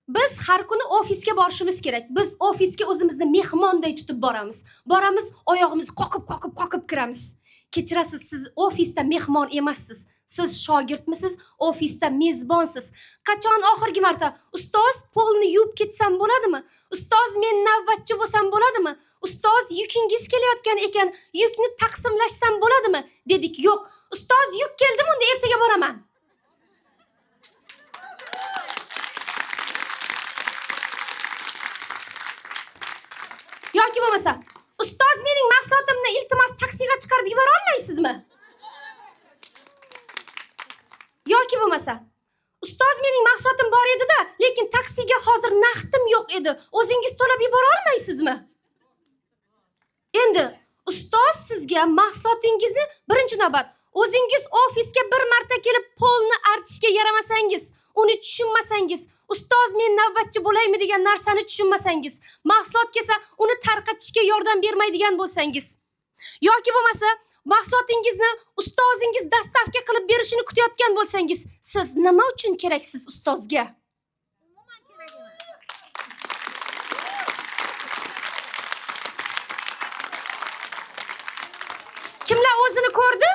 Biz har kuni ofisga borishimiz kerak. Biz ofisga o'zimizni mehmonday tutib boramiz. Boramiz, oyog'imizni qoqib, qoqib, qoqib kiramiz. Kechirasiz, siz ofisda mehmon emassiz. Siz shogirdmisiz, ofisda mezbonsiz. Qachon oxirgi marta ustoz polni yuvib ketsam bo'ladimi? Ustoz men navbatchi bo'lsam bo'ladimi? Ustoz yukingiz kelayotgan ekan, yukni taqsimlashsam bo'ladimi? Dedik, yo'q. Ustoz yuk keldimi, unda ertaga boraman. Yoki bo'lmasa, ustoz mening mahsulotimni iltimos taksiga chiqarib yubora olmaysizmi? Yoki bo'lmasa, ustoz mening mahsulotim bor edi-da, lekin taksiga hozir naqdim yo'q edi. O'zingiz to'lab yubora olmaysizmi? Endi ustoz sizga mahsulotingizni birinchi navbat o'zingiz ofisga bir marta kelib polni artishga yaramasangiz, uni tushunmasangiz, ustoz men navbatchi bo'laymi degan narsani tushunmasangiz, mahsulot kelsa uni tarqatishga yordam bermaydigan bo'lsangiz, yoki bo'lmasa mahsulotingizni ustozingiz dastavka qilib berishini kutayotgan bo'lsangiz, siz nima uchun keraksiz ustozga? Umuman kerak emas. Kimlar o'zini ko'rdi?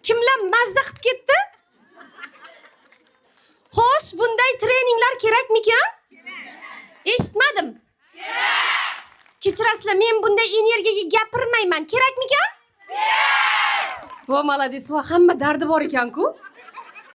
Kimlar mazza qilib ketdi? Xo'sh, bunday treninglar kerakmikan? Eshitmadim. Kechirasizlar, men bunday energiyaga gapirmayman. Kerakmikan? Kerak! Vo, молодец, vo, hamma dardi bor ekan-ku.